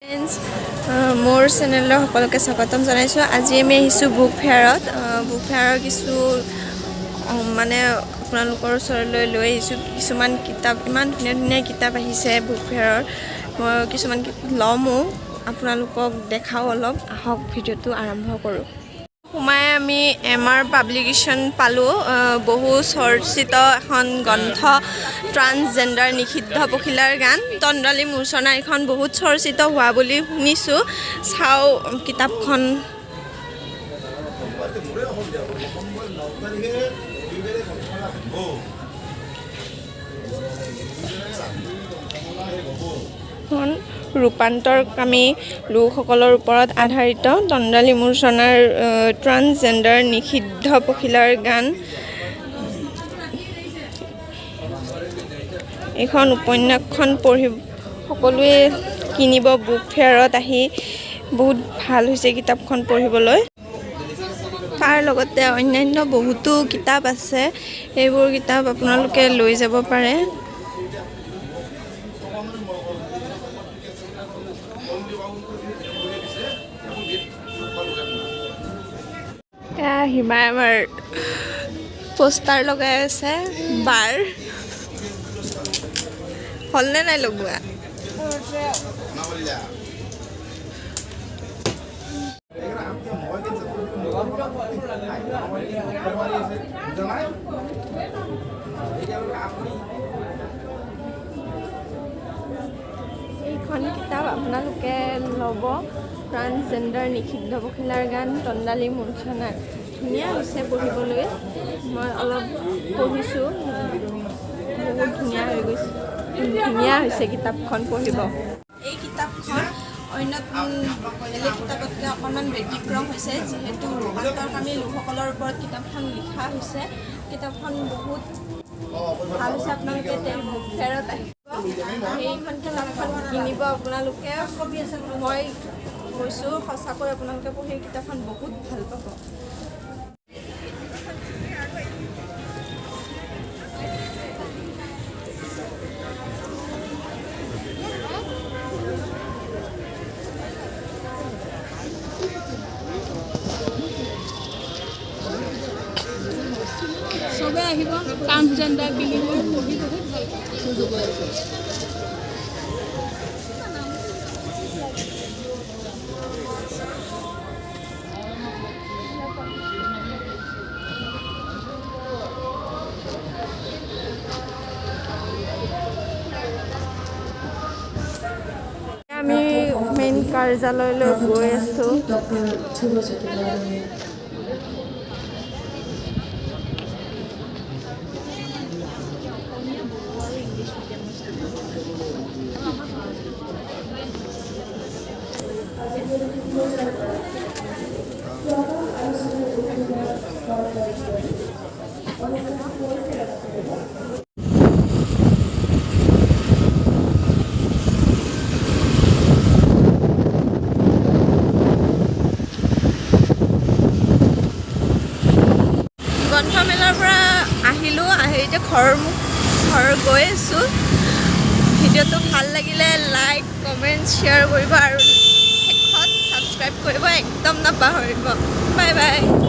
Friends, মোৰ চেনেললৈ সকলোকে স্বাগতম জনাইছোঁ। আজি আমি আহিছোঁ বুক ফেয়াৰত। বুক ফেয়াৰৰ কিছু মানে আপোনালোকৰ ওচৰলৈ লৈ আহিছোঁ কিছুমান কিতাপ। ইমান ধুনীয়া ধুনীয়া কিতাপ আহিছে বুক ফেয়াৰত। মই কিছুমান ল'মো, আপোনালোকক দেখাওঁ অলপ। আহক, ভিডিঅ'টো আৰম্ভ কৰোঁ। সোমাই আমি এম আৰ পাব্লিকেশ্যন পালোঁ। বহু চৰ্চিত এখন গ্ৰন্থ ট্ৰান্সজেণ্ডাৰ নিষিদ্ধ পখিলাৰ গান, তন্দ্ৰালী মূৰ্ছনা, এইখন বহুত চৰ্চিত হোৱা বুলি শুনিছোঁ। চাওঁ কিতাপখন। খন ৰূপান্তৰকামী লোকসকলৰ ওপৰত আধাৰিত তন্দ্ৰালী মূৰ্ছনাৰ ট্ৰান্সজেণ্ডাৰ নিষিদ্ধ পখিলাৰ গান, এইখন উপন্যাসখন পঢ়ি সকলোৱে কিনিব। বুক ফেয়াৰত আহি বহুত ভাল হৈছে কিতাপখন পঢ়িবলৈ। তাৰ লগতে অন্যান্য বহুতো কিতাপ আছে, সেইবোৰ কিতাপ আপোনালোকে লৈ যাব পাৰে। এয়া হিমাই আমাৰ পোষ্টাৰ লগাই আছে। বাৰ হ'লনে নাই লগোৱা? এইখন কিতাপ আপোনালোকে ল'ব, ট্ৰান্সজেণ্ডাৰ নিষিদ্ধ পখিলাৰ গান, তন্দালী মূৰ্ছনা। ধুনীয়া হৈছে পঢ়িবলৈ। মই অলপ পঢ়িছোঁ, বহুত ধুনীয়া হৈ গৈছে, ধুনীয়া হৈছে কিতাপখন পঢ়িব। এই কিতাপখন অন্য বেলেগ কিতাপতকৈ অকণমান ব্যতিক্ৰম হৈছে, যিহেতু ৰূপান্তৰকামী লোকসকলৰ ওপৰত কিতাপখন লিখা হৈছে। কিতাপখন বহুত ভাল হৈছে। আপোনালোকে বুক ফেয়াৰত আহিব, সেইখন কিতাপখন কিনিব আপোনালোকে। মই কৈছোঁ, সঁচাকৈ আপোনালোকে পঢ়ি কিতাপখন বহুত ভাল পাব। চবে আহিব, ট্ৰান্সজেণ্ডাৰ কিনিব, পঢ়ি বহুত ভাল পাব। আমি মেইন কাৰ্যালয়লৈ গৈ আছোঁ। ডক্টৰ ধ্ৰুৱজ্যোতি বৰদলৈ। গ্ৰন্থমেলাৰ পৰা আহিলোঁ, আহি এতিয়া ঘৰ গৈ আছোঁ। ভিডিঅ'টো ভাল লাগিলে লাইক, কমেণ্ট, শ্বেয়াৰ কৰিব আৰু শেষত ছাবস্ক্ৰাইব কৰিব একদম নাপাহৰিব। Bye bye.